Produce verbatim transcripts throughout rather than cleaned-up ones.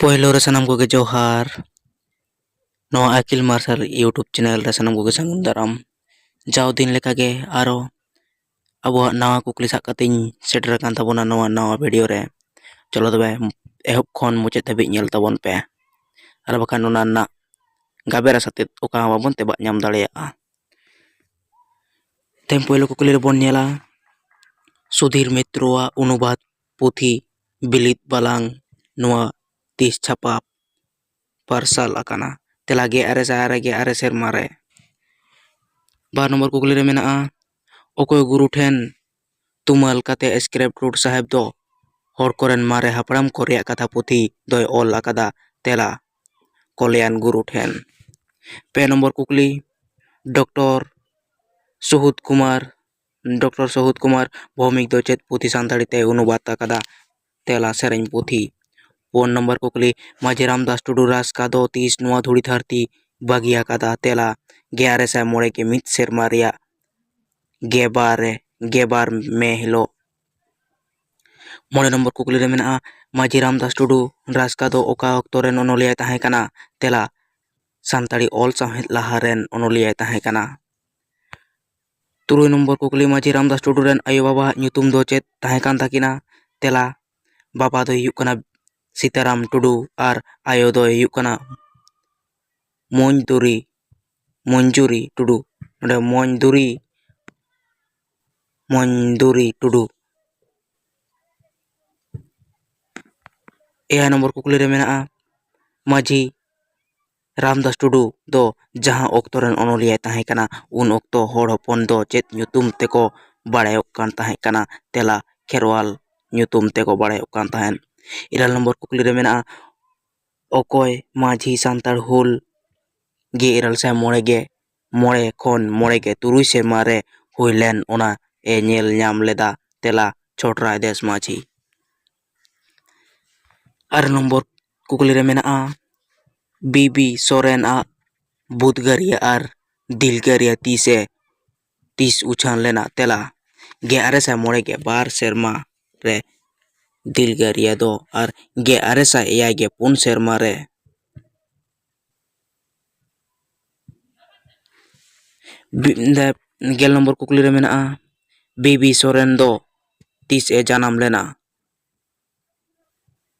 ᱯᱳᱭᱞᱳ ᱨᱮ ᱥᱟᱱᱟᱢ ᱠᱚᱜᱮ ᱡᱚᱦᱟᱨ᱾ ᱱᱚᱣᱟ ᱟᱹᱠᱤᱞ ᱢᱟᱨᱥᱟᱞ YouTube channel ᱨᱮ ᱥᱟᱱᱟᱢ ᱠᱚᱜᱮ ᱥᱟᱹᱜᱩᱱ ᱫᱟᱨᱟᱢ᱾ ᱡᱟᱣ ᱫᱤᱱ ᱞᱮᱠᱟᱜᱮ ᱟᱨᱚ ᱟᱵᱚᱣᱟᱜ ᱱᱟᱣᱟ ᱠᱩᱠᱞᱤ ᱥᱟᱵ ᱠᱟᱛᱮᱧ ᱥᱮᱴᱮᱨ ᱟᱠᱟᱱ ᱛᱟᱵᱚᱱᱟ ᱱᱚᱣᱟ ᱱᱟᱣᱟ video ᱨᱮ᱾ ᱪᱚᱞᱚ ᱛᱚᱵᱮ ᱮᱦᱚᱵ ᱠᱷᱚᱱ ᱢᱩᱪᱟᱹᱫ ᱫᱷᱟᱹᱵᱤᱡ ᱧᱮᱞ ᱛᱟᱵᱚᱱ ᱯᱮ, ᱟᱨ ᱵᱟᱠᱷᱟᱱ ᱚᱱᱟ ᱨᱮᱱᱟᱜ ᱜᱟᱵᱮ ᱨᱟᱥᱟ ᱛᱮᱫ ᱚᱠᱟ ᱦᱚᱸ ᱵᱟᱵᱚᱱ ᱛᱮᱵᱟᱜ ᱧᱟᱢ ᱫᱟᱲᱮᱭᱟᱜᱼᱟ᱾ ᱛᱮᱦᱮᱧ ᱯᱳᱭᱞᱳ ᱠᱩᱠᱞᱤ ᱨᱮᱵᱚᱱ ᱧᱮᱞᱟ, ᱥᱩᱫᱷᱤᱨ ᱢᱤᱛᱨᱚᱣᱟᱜ ᱚᱱᱩᱵᱟᱫ ᱯᱩᱛᱷᱤ ᱵᱤᱞᱤᱛ ᱵᱟᱞᱟᱝ ᱱᱚᱣᱟ ᱛᱤᱥ ᱪᱷᱟᱯᱟ ᱯᱟᱨᱥᱟᱞ ᱟᱠᱟᱱᱟ? ᱛᱮᱞᱟ ᱜᱮᱞ ᱟᱨᱮ ᱥᱟᱭ ᱟᱨᱮ ᱜᱮᱞ ᱟᱨᱮ ᱥᱮᱨᱢᱟ ᱨᱮ᱾ ᱵᱟᱨ ᱱᱚᱢᱵᱚᱨ ᱠᱩᱠᱞᱤ ᱨᱮ ᱢᱮᱱᱟᱜᱼᱟ, ᱚᱠᱚᱭ ᱜᱩᱨᱩ ᱴᱷᱮᱱ ᱛᱩᱢᱟᱹᱞ ᱠᱟᱛᱮ ᱥᱠᱨᱮᱯ ᱨᱩᱴ ᱥᱟᱦᱮᱵᱽ ᱫᱚ ᱦᱚᱲ ᱠᱚᱨᱮᱱ ᱢᱟᱨᱮ ᱦᱟᱯᱲᱟᱢ ᱠᱚ ᱨᱮᱭᱟᱜ ᱠᱟᱛᱷᱟ ᱯᱩᱛᱷᱤ ᱫᱚᱭ ᱚᱞ ᱟᱠᱟᱫᱟ? ᱛᱮᱞᱟ ᱠᱚᱞᱭᱟᱱ ᱜᱩᱨᱩ ᱴᱷᱮᱱ᱾ ᱯᱮ ᱱᱚᱢᱵᱚᱨ ᱠᱩᱠᱞᱤ, ᱰᱚᱠᱴᱚᱨ ᱥᱩᱦᱩᱫ ᱠᱩᱢᱟᱨ, ᱰᱚᱠᱴᱚᱨ ᱥᱩᱦᱩᱫ ᱠᱩᱢᱟᱨ ᱵᱷᱳᱣᱢᱤᱠ ᱫᱚ ᱪᱮᱫ ᱯᱩᱛᱷᱤ ᱥᱟᱱᱛᱟᱲᱤ ᱛᱮᱭ ᱚᱱᱩᱵᱟᱫ ᱟᱠᱟᱫᱟ? ᱛᱮᱞᱟ ᱥᱮᱨᱮᱧ ᱯᱩᱛᱷᱤ᱾ ᱯᱩᱱ ᱱᱚᱢᱵᱚᱨ ᱠᱩᱠᱞᱤ, ᱢᱟᱹᱡᱷᱤ ᱨᱟᱢᱫᱟᱥ ᱴᱩᱰᱩ ᱨᱟᱥᱠᱟ ᱫᱚ ᱛᱤᱥ ᱱᱚᱣᱟ ᱫᱷᱩᱲᱤ ᱫᱷᱟᱹᱨᱛᱤ ᱵᱟᱹᱜᱤ ᱟᱠᱟᱫᱟ? ᱛᱮᱞᱟ ᱜᱮᱞ ᱟᱨᱮ ᱥᱟᱭ ᱢᱚᱬᱮ ᱜᱮᱞ ᱢᱤᱫ ᱥᱮᱨᱢᱟ ᱨᱮᱭᱟᱜ ᱜᱮᱞ ᱵᱟᱨ ᱨᱮ, ᱜᱮᱞ ᱵᱟᱨ ᱢᱮ ᱦᱤᱞᱳᱜ᱾ ᱢᱚᱬᱮ ᱱᱚᱢᱵᱚᱨ ᱠᱩᱠᱞᱤ ᱨᱮ ᱢᱮᱱᱟᱜᱼᱟ, ᱢᱟᱹᱡᱷᱤ ᱨᱟᱢᱫᱟᱥ ᱴᱩᱰᱩ ᱨᱟᱥᱠᱟ ᱫᱚ ᱚᱠᱟ ᱚᱠᱛᱚ ᱨᱮᱱ ᱚᱱᱚᱞᱤᱭᱟᱹᱭ ᱛᱟᱦᱮᱸ ᱠᱟᱱᱟ? ᱛᱮᱞᱟ ᱥᱟᱱᱛᱟᱲᱤ ᱚᱞ ᱥᱟᱶᱦᱮᱫ ᱞᱟᱦᱟ ᱨᱮᱱ ᱚᱱᱚᱞᱤᱭᱟᱹᱭ ᱛᱟᱦᱮᱸ ᱠᱟᱱᱟ᱾ ᱛᱩᱨᱩᱭ ᱱᱚᱢᱵᱚᱨ ᱠᱩᱠᱞᱤ, ᱢᱟᱹᱡᱷᱤ ᱨᱟᱢᱫᱟᱥ ᱴᱩᱰᱩ ᱨᱮᱱ ᱟᱭᱳᱼᱵᱟᱵᱟᱣᱟᱜ ᱧᱩᱛᱩᱢ ᱫᱚ ᱪᱮᱫ ᱛᱟᱦᱮᱸ ᱠᱟᱱ ᱛᱟᱹᱠᱤᱱᱟ? ᱛᱮᱞᱟ, ᱵᱟᱵᱟ ᱫᱚᱭ ᱦᱩᱭᱩᱜ ᱠᱟᱱᱟ ᱥᱤᱛᱟᱨᱟᱢ ᱴᱩᱰᱩ ᱟᱨ ᱟᱭᱳ ᱫᱚᱭ ᱦᱩᱭᱩᱜ ᱠᱟᱱᱟ ᱢᱚᱧᱡᱩᱨᱤ, ᱢᱚᱧᱡᱩᱨᱤ ᱴᱩᱰᱩ᱾ ᱱᱚᱰᱮ ᱢᱚᱧᱡᱩᱨᱤ, ᱢᱚᱧᱡᱩᱨᱤ ᱴᱩᱰᱩ᱾ ᱮᱭᱟᱭ ᱱᱚᱢᱵᱚᱨ ᱠᱩᱠᱞᱤ ᱨᱮ ᱢᱮᱱᱟᱜᱼᱟ, ᱢᱟᱹᱡᱷᱤ ᱨᱟᱢᱫᱟᱥ ᱴᱩᱰᱩ ᱫᱚ ᱡᱟᱦᱟᱸ ᱚᱠᱛᱚ ᱨᱮᱱ ᱚᱱᱚᱞᱤᱭᱟᱹᱭ ᱛᱟᱦᱮᱸ ᱠᱟᱱᱟ, ᱩᱱ ᱚᱠᱛᱚ ᱦᱚᱲ ᱦᱚᱯᱚᱱ ᱫᱚ ᱪᱮᱫ ᱧᱩᱛᱩᱢ ᱛᱮᱠᱚ ᱵᱟᱲᱟᱭᱚᱜ ᱠᱟᱱ ᱛᱟᱦᱮᱸ ᱠᱟᱱᱟ? ᱛᱮᱞᱟ, ᱠᱷᱮᱨᱣᱟᱞ ᱧᱩᱛᱩᱢ ᱛᱮᱠᱚ ᱵᱟᱲᱟᱭᱚᱜ ᱠᱟᱱ ᱛᱟᱦᱮᱸᱫ᱾ ᱤᱨᱟᱹᱞ ᱱᱚᱢᱵᱚᱨ ᱠᱩᱠᱞᱤ ᱨᱮ ᱢᱮᱱᱟᱜᱼᱟ, ᱚᱠᱚᱭ ᱢᱟᱹᱡᱷᱤ ᱥᱟᱱᱛᱟᱲ ᱦᱩᱞ ᱜᱮᱞ ᱤᱨᱟᱹᱞ ᱥᱟᱭ ᱢᱚᱬᱮ ᱜᱮ ᱢᱚᱬᱮ ᱠᱷᱚᱱ ᱢᱚᱬᱮ ᱜᱮ ᱛᱩᱨᱩᱭ ᱥᱮᱨᱢᱟ ᱨᱮ ᱦᱩᱭ ᱞᱮᱱ, ᱚᱱᱟ ᱮ ᱧᱮᱞ ᱧᱟᱢ ᱞᱮᱫᱟ? ᱛᱮᱞᱟ, ᱪᱷᱚᱴᱨᱟᱭ ᱫᱮᱥ ᱢᱟᱹᱡᱷᱤ᱾ ᱟᱨ ᱱᱚᱢᱵᱚᱨ ᱠᱩᱠᱞᱤ ᱨᱮ ᱢᱮᱱᱟᱜᱼᱟ, ᱵᱤ ᱵᱤ ᱥᱚᱨᱮᱱ ᱟᱜ ᱵᱩᱫᱽᱜᱟᱹᱨᱤᱭᱟᱹ ᱟᱨ ᱫᱤᱞᱜᱟᱹᱨᱤᱭᱟᱹ ᱛᱤᱥᱮ, ᱛᱤᱥ ᱩᱪᱷᱟᱹᱱ ᱞᱮᱱᱟ? ᱛᱮᱞᱟ, ᱜᱮᱞ ᱟᱨᱮ ᱥᱟᱭ ᱢᱚᱬᱮ ᱜᱮᱞ ᱵᱟᱨ ᱥᱮᱨᱢᱟ ᱨᱮ᱾ ᱫᱤᱞᱜᱟᱹᱨᱤᱭᱟᱹ ᱫᱚ ᱟᱨ ᱜᱮᱞ ᱟᱨᱮ ᱥᱟᱭ ᱮᱭᱟᱭ ᱜᱮᱞ ᱯᱩᱱ ᱥᱮᱨᱢᱟ ᱨᱮ᱾ ᱵᱤ-, ᱫᱮ-, ᱜᱮᱞ ᱱᱚᱢᱵᱚᱨ ᱠᱩᱠᱞᱤ ᱨᱮ ᱢᱮᱱᱟᱜᱼᱟ, ᱵᱤ ᱵᱤ ᱥᱚᱨᱮᱱ ᱫᱚ ᱛᱤᱥ ᱮ ᱡᱟᱱᱟᱢ ᱞᱮᱱᱟ?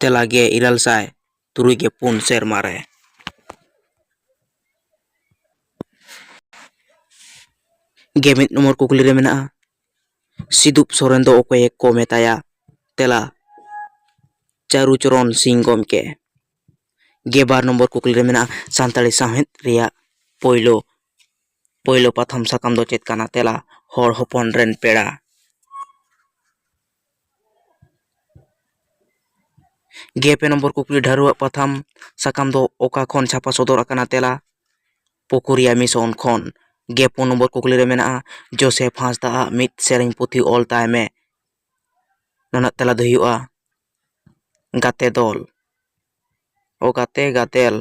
ᱛᱮᱞᱟ ᱜᱮᱞ ᱤᱨᱟᱹᱞ ᱥᱟᱭ ᱛᱩᱨᱩᱭ ᱜᱮᱞ ᱯᱩᱱ ᱥᱮᱨᱢᱟ ᱨᱮ᱾ ᱜᱮᱞ ᱢᱤᱫ ᱱᱚᱢᱵᱚᱨ ᱠᱩᱠᱞᱤ ᱨᱮ ᱢᱮᱱᱟᱜᱼᱟ, ᱥᱤᱫᱩᱯ ᱥᱚᱨᱮᱱ ᱫᱚ ᱚᱠᱚᱭᱮ ᱠᱚ ᱢᱮᱛᱟᱭᱟ? ᱛᱮᱞᱟ, ᱪᱟᱹᱨᱩ ᱪᱚᱨᱚᱱ ᱥᱤᱝ ᱜᱚᱢᱠᱮ᱾ ᱜᱮᱞ ᱵᱟᱨ ᱱᱚᱢᱵᱚᱨ ᱠᱩᱠᱞᱤ ᱨᱮ ᱢᱮᱱᱟᱜᱼᱟ, ᱥᱟᱱᱛᱟᱲᱤ ᱥᱟᱶᱦᱮᱫ ᱨᱮᱭᱟᱜ ᱯᱳᱭᱞᱳ, ᱯᱳᱭᱞᱳ ᱯᱟᱛᱷᱟᱢ ᱥᱟᱠᱟᱢ ᱫᱚ ᱪᱮᱫ ᱠᱟᱱᱟ? ᱛᱮᱞᱟ, ᱦᱚᱲ ᱦᱚᱯᱚᱱ ᱨᱮᱱ ᱯᱮᱲᱟ᱾ ᱜᱮᱞ ᱯᱮ ᱱᱚᱢᱵᱚᱨ ᱠᱩᱠᱞᱤ, ᱰᱷᱟᱹᱨᱩᱣᱟᱜ ᱯᱟᱛᱷᱟᱢ ᱥᱟᱠᱟᱢ ᱫᱚ ᱚᱠᱟ ᱠᱷᱚᱱ ᱪᱷᱟᱯᱟ ᱥᱚᱫᱚᱨ ᱟᱠᱟᱱᱟ? ᱛᱮᱞᱟ, ᱯᱩᱠᱩᱨᱤᱭᱟ ᱢᱤᱥᱚᱱ ᱠᱷᱚᱱ᱾ ᱜᱮᱞ ᱯᱩᱱ ᱱᱚᱢᱵᱚᱨ ᱠᱩᱠᱞᱤ ᱨᱮ ᱢᱮᱱᱟᱜᱼᱟ, ᱡᱳᱥᱮᱯᱷ ᱦᱟᱸᱥᱫᱟ ᱟᱜ ᱢᱤᱫ ᱥᱮᱨᱮᱧ ᱯᱩᱛᱷᱤ ᱚᱞ ᱛᱟᱭ ᱢᱮ᱾ ᱱᱚᱣᱟ ᱨᱮᱱᱟᱜ ᱛᱮᱞᱟ ᱫᱚ ᱦᱩᱭᱩᱜᱼᱟ, ᱜᱟᱛᱮ ᱫᱚᱞ᱾ ᱳ ᱜᱟᱛᱮ ᱜᱟᱫᱮᱞ᱾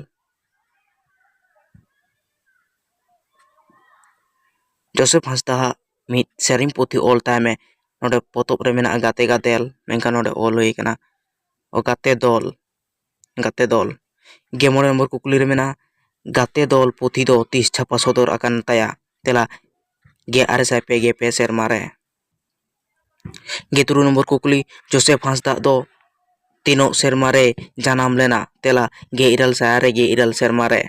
ᱡᱳᱥᱮᱯᱷ ᱦᱟᱸᱥᱫᱟᱣᱟᱜ ᱢᱤᱫ ᱥᱮᱨᱮᱧ ᱯᱩᱛᱷᱤ ᱚᱞ ᱛᱟᱭ ᱢᱮ᱾ ᱱᱚᱰᱮ ᱯᱚᱛᱚᱵ ᱨᱮ ᱢᱮᱱᱟᱜᱼᱟ ᱜᱟᱛᱮ ᱜᱟᱫᱮᱞ, ᱢᱮᱱᱠᱷᱟᱱ ᱱᱚᱰᱮ ᱚᱞ ᱦᱩᱭ ᱟᱠᱟᱱᱟ ᱳ ᱜᱟᱛᱮ ᱫᱚᱞ, ᱜᱟᱛᱮ ᱫᱚᱞ᱾ ᱜᱮᱞ ᱢᱚᱬᱮ ᱱᱚᱢᱵᱚᱨ ᱠᱩᱠᱞᱤ ᱨᱮ ᱢᱮᱱᱟᱜᱼᱟ, ᱜᱟᱛᱮ ᱫᱚᱞ ᱯᱩᱛᱷᱤ ᱫᱚ ᱛᱤᱥ ᱪᱷᱟᱯᱟ ᱥᱚᱫᱚᱨ ᱟᱠᱟᱱ ᱛᱟᱭᱟ? ᱛᱮᱞᱟ, ᱜᱮᱞ ᱟᱨᱮ ᱥᱟᱭ ᱯᱮ ᱜᱮᱞ ᱯᱮ ᱥᱮᱨᱢᱟ ᱨᱮ᱾ ᱜᱮᱞ ᱛᱩᱨᱩᱭ ᱱᱚᱢᱵᱚᱨ ᱠᱩᱠᱞᱤ, ᱡᱳᱥᱮᱯᱷ ᱦᱟᱸᱥᱫᱟᱜ ᱫᱚ ᱛᱤᱱᱟᱹᱜ ᱥᱮᱨᱢᱟ ᱨᱮ ᱡᱟᱱᱟᱢ ᱞᱮᱱᱟ? ᱛᱮᱞᱟ, ᱜᱮᱞ ᱤᱨᱟᱹᱞ ᱥᱟᱭ ᱟᱨᱮ ᱜᱮᱞ ᱤᱨᱟᱹᱞ ᱥᱮᱨᱢᱟ ᱨᱮ᱾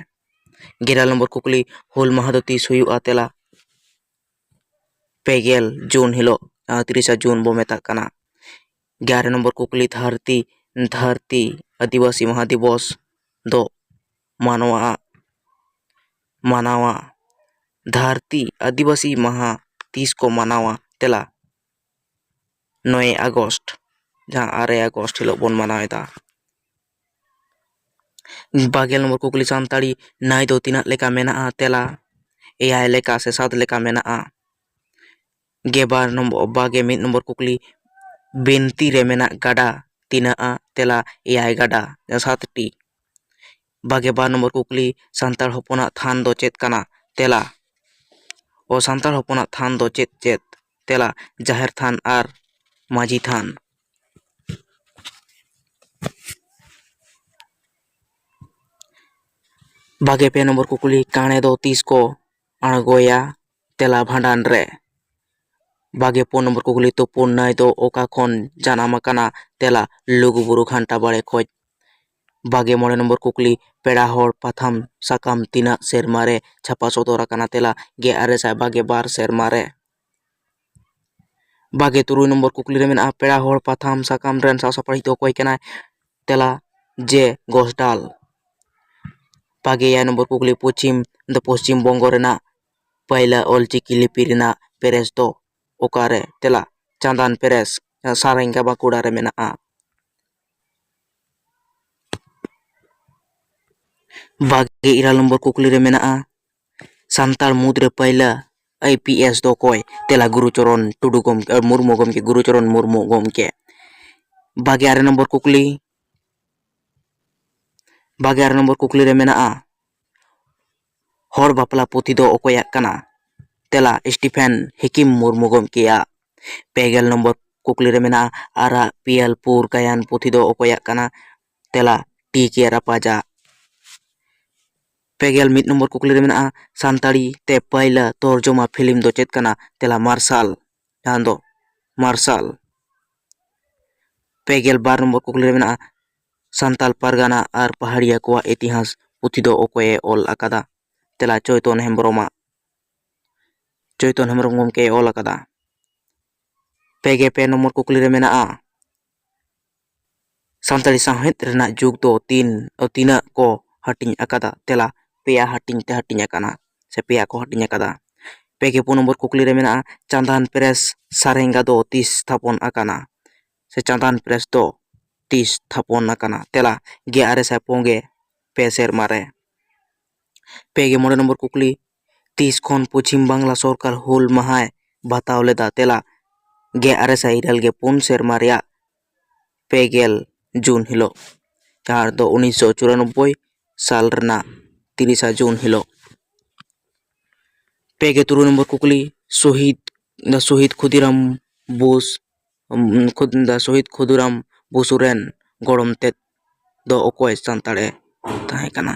ᱜᱮᱞ ᱤᱨᱟᱹᱞ ᱱᱚᱢᱵᱚᱨ ᱠᱩᱠᱞᱤ, ᱦᱩᱞ ᱢᱟᱦᱟ ᱫᱚ ᱛᱤᱥ ᱦᱩᱭᱩᱜᱼᱟ? ᱛᱮᱞᱟ, ᱯᱮ ᱜᱮᱞ ᱡᱩᱱ ᱦᱤᱞᱳᱜ, ᱡᱟᱦᱟᱸ ᱛᱤᱨᱤᱥᱟ ᱡᱩᱱ ᱵᱚ ᱢᱮᱛᱟᱜ ᱠᱟᱱᱟ᱾ ᱜᱮᱞ ᱟᱨᱮ ᱱᱚᱢᱵᱚᱨ ᱠᱩᱠᱞᱤ, ᱫᱷᱟᱹᱨᱛᱤ, ᱫᱷᱟᱹᱨᱛᱤ ᱟᱹᱫᱤᱵᱟᱹᱥᱤ ᱢᱟᱦᱟ ᱫᱤᱵᱚᱥ ᱫᱚ ᱢᱟᱱᱣᱟ, ᱢᱟᱱᱟᱣᱟ᱾ ᱫᱷᱟᱹᱨᱛᱤ ᱟᱹᱫᱤᱵᱟᱹᱥᱤ ᱢᱟᱦᱟ ᱛᱤᱥ ᱠᱚ ᱢᱟᱱᱟᱣᱟ? ᱛᱮᱞᱟ, ᱱᱚᱭᱮ ᱟᱜᱚᱥᱴ, ᱡᱟᱦᱟᱸ ᱟᱨᱮ ᱟᱜᱚᱥᱴ ᱦᱤᱞᱳᱜ ᱵᱚᱱ ᱢᱟᱱᱟᱣ ᱮᱫᱟ᱾ ᱵᱟᱜᱮᱞ ᱱᱚᱢᱵᱚᱨ ᱠᱩᱠᱞᱤ, ᱥᱟᱱᱛᱟᱲᱤ ᱱᱟᱹᱭ ᱫᱚ ᱛᱤᱱᱟᱹᱜ ᱞᱮᱠᱟ ᱢᱮᱱᱟᱜᱼᱟ? ᱛᱮᱞᱟ, ᱮᱭᱟᱭ ᱞᱮᱠᱟ ᱥᱮ ᱥᱟᱛ ᱞᱮᱠᱟ ᱢᱮᱱᱟᱜᱼᱟ᱾ ᱜᱮᱞ ᱵᱟᱨ ᱱᱚᱢᱵᱚᱨ, ᱵᱟᱜᱮ ᱢᱤᱫ ᱱᱚᱢᱵᱚᱨ ᱠᱩᱠᱞᱤ, ᱵᱤᱱᱛᱤ ᱨᱮ ᱢᱮᱱᱟᱜ ᱜᱟᱰᱟ ᱛᱤᱱᱟᱹᱜᱼᱟ? ᱛᱮᱞᱟ, ᱮᱭᱟᱭ ᱜᱟᱰᱟ, ᱥᱟᱛᱴᱤ᱾ ᱵᱟᱜᱮ ᱵᱟᱨ ᱱᱚᱢᱵᱚᱨ ᱠᱩᱠᱞᱤ, ᱥᱟᱱᱛᱟᱲ ᱦᱚᱯᱚᱱᱟᱜ ᱛᱷᱟᱱ ᱫᱚ ᱪᱮᱫ ᱠᱟᱱᱟ? ᱛᱮᱞᱟ, ᱚ, ᱥᱟᱱᱛᱟᱲ ᱦᱚᱯᱚᱱᱟᱜ ᱛᱷᱟᱱ ᱫᱚ ᱪᱮᱫ ᱪᱮᱫ? ᱛᱮᱞᱟ, ᱡᱟᱦᱮᱨ ᱛᱷᱟᱱ ᱟᱨ ᱢᱟᱹᱡᱷᱤ ᱛᱷᱟᱱ᱾ ᱵᱟᱜᱮ ᱯᱮ ᱱᱚᱢᱵᱚᱨ ᱠᱩᱠᱞᱤ, ᱠᱟᱬᱮ ᱫᱚ ᱛᱤᱥ ᱠᱚ ᱟᱬᱜᱚᱭᱟ? ᱛᱮᱞᱟ, ᱵᱷᱟᱸᱰᱟᱱ ᱨᱮ᱾ ᱵᱟᱜᱮ ᱯᱩᱱ ᱱᱚᱢᱵᱚᱨ ᱠᱩᱠᱞᱤ, ᱛᱩᱯᱩᱱ ᱱᱟᱹᱭ ᱫᱚ ᱚᱠᱟ ᱠᱷᱚᱱ ᱡᱟᱱᱟᱢ ᱟᱠᱟᱱᱟ? ᱛᱮᱞᱟ, ᱞᱩᱜᱩᱵᱩᱨᱩ ᱜᱷᱟᱱᱴᱟ ᱵᱟᱲᱮ ᱠᱷᱚᱡ᱾ ᱵᱟᱜᱮ ᱢᱚᱬᱮ ᱱᱚᱢᱵᱚᱨ ᱠᱩᱠᱞᱤ, ᱯᱮᱲᱟ ᱦᱚᱲ ᱯᱟᱛᱷᱟᱢ ᱥᱟᱠᱟᱢ ᱛᱤᱱᱟᱹᱜ ᱥᱮᱨᱢᱟ ᱨᱮ ᱪᱷᱟᱯᱟ ᱥᱚᱫᱚᱨ ᱟᱠᱟᱱᱟ? ᱛᱮᱞᱟ, ᱜᱮᱞ ᱟᱨᱮ ᱥᱟᱭ ᱵᱟᱜᱮ ᱵᱟᱨ ᱥᱮᱨᱢᱟ ᱨᱮ᱾ ᱵᱟᱜᱮ ᱛᱩᱨᱩᱭ ᱱᱚᱢᱵᱚᱨ ᱠᱩᱠᱞᱤ ᱨᱮ ᱢᱮᱱᱟᱜᱼᱟ, ᱯᱮᱲᱟ ᱦᱚᱲ ᱯᱟᱛᱷᱟᱢ ᱥᱟᱠᱟᱢ ᱨᱮᱱ ᱥᱟᱶ ᱥᱟᱯᱲᱟᱣᱤᱡ ᱫᱚ ᱚᱠᱚᱭ ᱠᱟᱱᱟᱭ? ᱛᱮᱞᱟ, ᱡᱮ ᱜᱷᱳᱥᱰᱟᱞ᱾ ᱵᱟᱜᱮ ᱮᱭᱟᱭ ᱱᱚᱢᱵᱚᱨ ᱠᱩᱠᱞᱤ, ᱯᱚᱪᱷᱤᱢ ᱫᱚ ᱯᱚᱪᱷᱤᱢ ᱵᱚᱝᱜᱚ ᱨᱮᱱᱟᱜ ᱯᱟᱹᱭᱞᱟᱹ ᱚᱞᱪᱤᱠᱤ ᱞᱤᱯᱤ ᱨᱮᱱᱟᱜ ᱯᱮᱨᱮᱥ ᱫᱚ ᱚᱠᱟᱨᱮ? ᱛᱮᱞᱟ, ᱪᱟᱸᱫᱟᱱ ᱯᱮᱨᱮᱥ, ᱥᱟᱨᱮᱝᱜᱟ ᱵᱟᱸᱠᱩᱲᱟ ᱨᱮ ᱢᱮᱱᱟᱜᱼᱟ᱾ ᱵᱟᱜᱮ ᱤᱨᱟᱹᱞ ᱱᱚᱢᱵᱚᱨ ᱠᱩᱠᱞᱤ ᱨᱮ ᱢᱮᱱᱟᱜᱼᱟ, ᱥᱟᱱᱛᱟᱲ ᱢᱩᱫᱽᱨᱮ ᱯᱟᱹᱭᱞᱟᱹ ᱟᱭ ᱯᱤ ᱮᱥ ᱫᱚ ᱚᱠᱚᱭ? ᱛᱮᱞᱟ, ᱜᱩᱨᱩᱪᱚᱨᱚᱱ ᱴᱩᱰᱩ ᱜᱚᱢᱠᱮ, ᱢᱩᱨᱢᱩ ᱜᱚᱢᱠᱮ, ᱜᱩᱨᱩᱪᱚᱨᱚᱱ ᱢᱩᱨᱢᱩ ᱜᱚᱢᱠᱮ᱾ ᱵᱟᱜᱮ ᱟᱨᱮ ᱱᱚᱢᱵᱚᱨ ᱠᱩᱠᱞᱤ, ᱵᱟᱜᱮ ᱟᱨᱮ ᱱᱚᱢᱵᱚᱨ ᱠᱩᱠᱞᱤ ᱨᱮ ᱢᱮᱱᱟᱜᱼᱟ, ᱦᱚᱲ ᱵᱟᱯᱞᱟ ᱯᱩᱛᱷᱤ ᱫᱚ ᱚᱠᱚᱭᱟᱜ ᱠᱟᱱᱟ? ᱛᱮᱞᱟ, ᱥᱴᱤᱯᱷᱮᱱ ᱦᱤᱠᱤᱢ ᱢᱩᱨᱢᱩ ᱜᱚᱢᱠᱮᱭᱟᱜ᱾ ᱯᱮ ᱜᱮᱞ ᱱᱚᱢᱵᱚᱨ ᱠᱩᱠᱞᱤ ᱨᱮ ᱢᱮᱱᱟᱜᱼᱟ, ᱟᱨᱟᱜ ᱯᱤᱭᱟᱞ ᱯᱩᱨ ᱜᱟᱭᱟᱱ ᱯᱩᱛᱷᱤ ᱫᱚ ᱚᱠᱚᱭᱟᱜ ᱠᱟᱱᱟ? ᱛᱮᱞᱟ, ᱴᱤ ᱠᱮ ᱨᱟᱯᱟᱡᱟᱜ᱾ ᱯᱮ ᱜᱮᱞ ᱢᱤᱫ ᱱᱚᱢᱵᱚᱨ ᱠᱩᱠᱞᱤ ᱨᱮ ᱢᱮᱱᱟᱜᱼᱟ, ᱥᱟᱱᱛᱟᱲᱤ ᱛᱮ ᱯᱟᱹᱭᱞᱟᱹ ᱛᱚᱨᱡᱚᱢᱟ ᱯᱷᱤᱞᱢ ᱫᱚ ᱪᱮᱫ ᱠᱟᱱᱟ? ᱛᱮᱞᱟ, ᱢᱟᱨᱥᱟᱞ, ᱡᱟᱦᱟᱸ ᱫᱚ ᱢᱟᱨᱥᱟᱞ᱾ ᱯᱮ ᱜᱮᱞ ᱵᱟᱨ ᱱᱚᱢᱵᱚᱨ ᱠᱩᱠᱞᱤ ᱨᱮ ᱢᱮᱱᱟᱜᱼᱟ, ᱥᱟᱱᱛᱟᱲ ᱯᱟᱨᱜᱟᱱᱟ ᱟᱨ ᱯᱟᱦᱟᱲᱤᱭᱟ ᱠᱚᱣᱟᱜ ᱤᱛᱤᱦᱟᱥ ᱯᱩᱛᱷᱤ ᱫᱚ ᱚᱠᱚᱭᱮ ᱚᱞ ᱟᱠᱟᱫᱟ? ᱛᱮᱞᱟ, ᱪᱳᱭᱛᱚᱱ ᱦᱮᱢᱵᱨᱚᱢᱟᱜ᱾ ᱪᱳᱭᱛᱚᱱ ᱦᱮᱢᱵᱨᱚᱢ ᱜᱚᱢᱠᱮᱭ ᱚᱞ ᱟᱠᱟᱫᱟ᱾ ᱯᱮ ᱜᱮᱞ ᱯᱮ ᱱᱚᱢᱵᱚᱨ ᱠᱩᱠᱞᱤ ᱨᱮ ᱢᱮᱱᱟᱜᱼᱟ, ᱥᱟᱱᱛᱟᱲᱤ ᱥᱟᱶᱦᱮᱫ ᱨᱮᱱᱟᱜ ᱡᱩᱜᱽ ᱫᱚ ᱛᱤᱱ, ᱛᱤᱱᱟᱹᱜ ᱠᱚ ᱦᱟᱹᱴᱤᱧ ᱟᱠᱟᱫᱟ? ᱛᱮᱞᱟ, ᱯᱮᱭᱟ ᱦᱟᱹᱴᱤᱧ ᱛᱮ ᱦᱟᱹᱴᱤᱧ ᱟᱠᱟᱱᱟ, ᱥᱮ ᱯᱮᱭᱟ ᱠᱚ ᱦᱟᱹᱴᱤᱧ ᱟᱠᱟᱫᱟ᱾ ᱯᱮ ᱜᱮᱞ ᱯᱩᱱ ᱱᱚᱢᱵᱚᱨ ᱠᱩᱠᱞᱤ ᱨᱮ ᱢᱮᱱᱟᱜᱼᱟ, ᱪᱟᱸᱫᱟᱱ ᱯᱨᱮᱥ ᱥᱟᱨᱮᱝᱜᱟ ᱫᱚ ᱛᱤᱥ ᱛᱷᱟᱯᱚᱱ ᱟᱠᱟᱱᱟ? ᱥᱮ ᱪᱟᱸᱫᱟᱱ ᱯᱨᱮᱥ ᱫᱚ ᱛᱤᱥ ᱛᱷᱟᱯᱚᱱ ᱟᱠᱟᱱᱟ? ᱛᱮᱞᱟ, ᱜᱮᱞ ᱟᱨᱮ ᱥᱟᱭ ᱯᱩᱱ ᱜᱮᱞ ᱯᱮ ᱥᱮᱨᱢᱟ ᱨᱮ᱾ ᱯᱮ ᱜᱮᱞ ᱢᱚᱬᱮ ᱱᱚᱢᱵᱚᱨ ᱠᱩᱠᱞᱤ, ᱛᱤᱥ ᱠᱷᱚᱱ ᱯᱚᱪᱷᱤᱢ ᱵᱟᱝᱞᱟ ᱥᱚᱨᱠᱟᱨ ᱦᱩᱞ ᱢᱟᱦᱟᱭ ᱵᱟᱛᱟᱣ ᱞᱮᱫᱟ? ᱛᱮᱞᱟ, ᱜᱮᱞ ᱟᱨᱮ ᱥᱟᱭ ᱤᱨᱟᱹᱞ ᱜᱮᱞ ᱯᱩᱱ ᱥᱮᱨᱢᱟ ᱨᱮᱭᱟᱜ ᱯᱮ ᱜᱮᱞ ᱡᱩᱱ ᱦᱤᱞᱳᱜ, ᱡᱟᱦᱟᱸ ᱫᱚ ᱩᱱᱤᱥᱥᱚ ᱪᱩᱨᱟᱱᱚᱵᱵᱳᱭ ᱥᱟᱞ ᱨᱮᱱᱟᱜ ᱛᱤᱨᱤᱥᱟ ᱡᱩᱱ ᱦᱤᱞᱳᱜ᱾ ᱯᱮ ᱜᱮᱞ ᱛᱩᱨᱩᱭ ᱱᱚᱢᱵᱚᱨ ᱠᱩᱠᱞᱤ, ᱥᱚᱦᱤᱫ, ᱥᱚᱦᱤᱫ ᱠᱷᱩᱫᱤᱨᱟᱢ ᱵᱳᱥ, ᱩᱢ, ᱠᱷᱩᱫ-, ᱥᱚᱦᱤᱫ ᱠᱷᱩᱫᱤᱨᱟᱢ ᱵᱚᱥᱩ ᱨᱮᱱ ᱜᱚᱲᱚᱢ ᱛᱮᱫ ᱫᱚ ᱚᱠᱚᱭ ᱥᱟᱱᱛᱟᱲᱮ ᱛᱟᱦᱮᱸ ᱠᱟᱱᱟ?